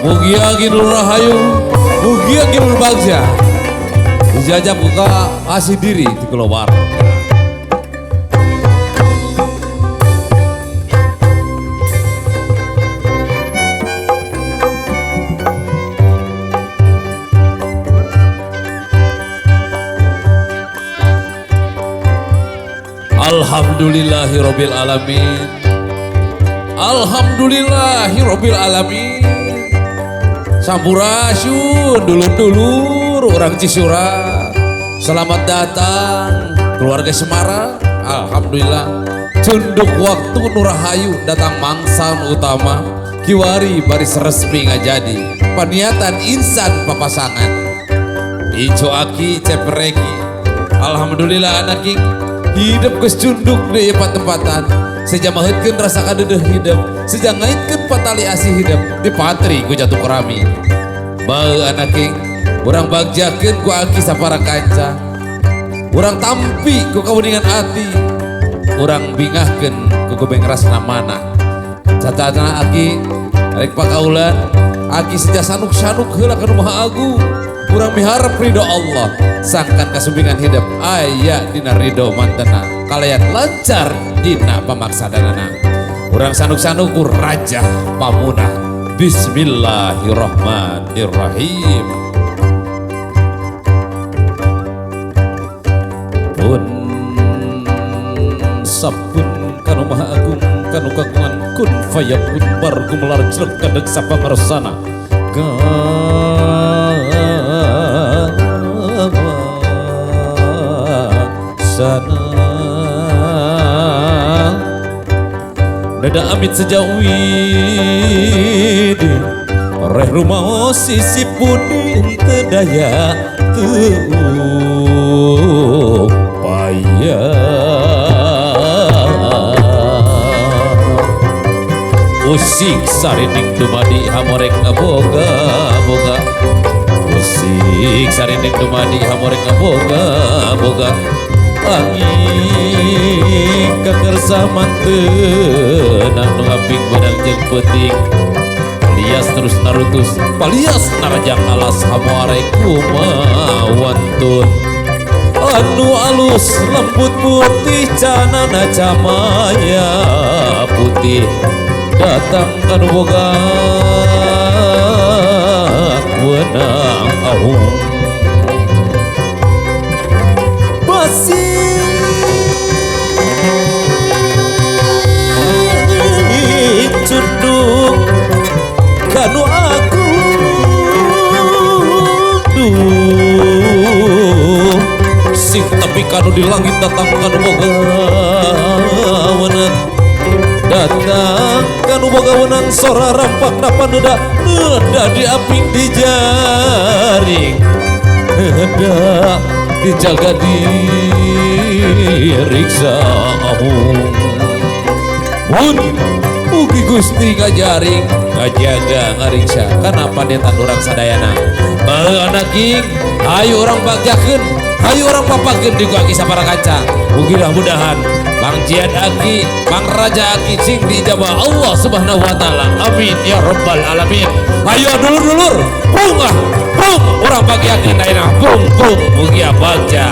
Mugia Kidul Rahayu, Mugia Kidul Bagja. Dijajah buka kasih diri di keluar. Alhamdulillahirabbil alamin. Alhamdulillahirabbil alamin. Sampurasun dulur-dulur orang Cisurat. Selamat datang keluarga Semarang. Alhamdulillah. Cunduk waktu Nurahayu datang mangsa utama. Kiwari baris resmi ngajadi. Paniatan insan papasangan. Ijo aki cepreki. Alhamdulillah anak king hidup geus cunduk di tempatan. Sejak maheutkeun rasa kadeudeung hidup, sejak ngaitkeun patali asih hidup, di patri ku jatuh kerami. Bae anak king, urang bagjakeun ku aki sapara kanca. Urang tampi ku kawuningan ati, urang bingahkeun ku gobeng rasna manah. Cacana aki rek pakaulan, aki sejak sanuk-sanuk heula ka nu Maha Agung. Urang miharep ridho Allah, sangkan kasumpingan hidup aya dina ridho mantena kalayan lancar dina pamaksadanana. Urang sanuk-sanuk ku raja pamunah. Bismillahirrahmanirrahim. Pun sabun kanu Maha Agung kanu kagungan kun fayakun bar gumelar jreg kadeg sapangarsana. Sana dada amit sejauh ini reh rumah sisi pudin tedaya teu upaya. Usik sarining dumadi hamorek ngaboga boga. Usik sarining dumadi hamorek ngaboga boga. Angin kakersaman tenang nu ngaping beunang jeung peuting. Palias terus narutus, palias narajang alas hamuare kumawantun. Anu alus lembut putih canana camaya putih. Datang kanu boga wenang ahung. Masih cunduk kanu aku duh sing tapi kanu di langit datang kanu boga wenang. Datang kanu boga wenang sora rampak napa neda neda diaping di jaring neda dijaga diriksa ahung. Mun mugi Gusti ngajaring ngajaga ngariksa kana panetan urang sadayana. Bae anak king hayu urang bagjakeun, hayu urang papakeun di ku aki sapara kanca. Mugi mudah-mudahan Bang Jiad Aki, Bang Raja Aki sing diijabah Allah Subhanahu wa taala. Amin ya rabbal alamin. Hayu dulur-dulur, pung ah, pung urang bagiakeun ayeuna, pung pung mugi bagja.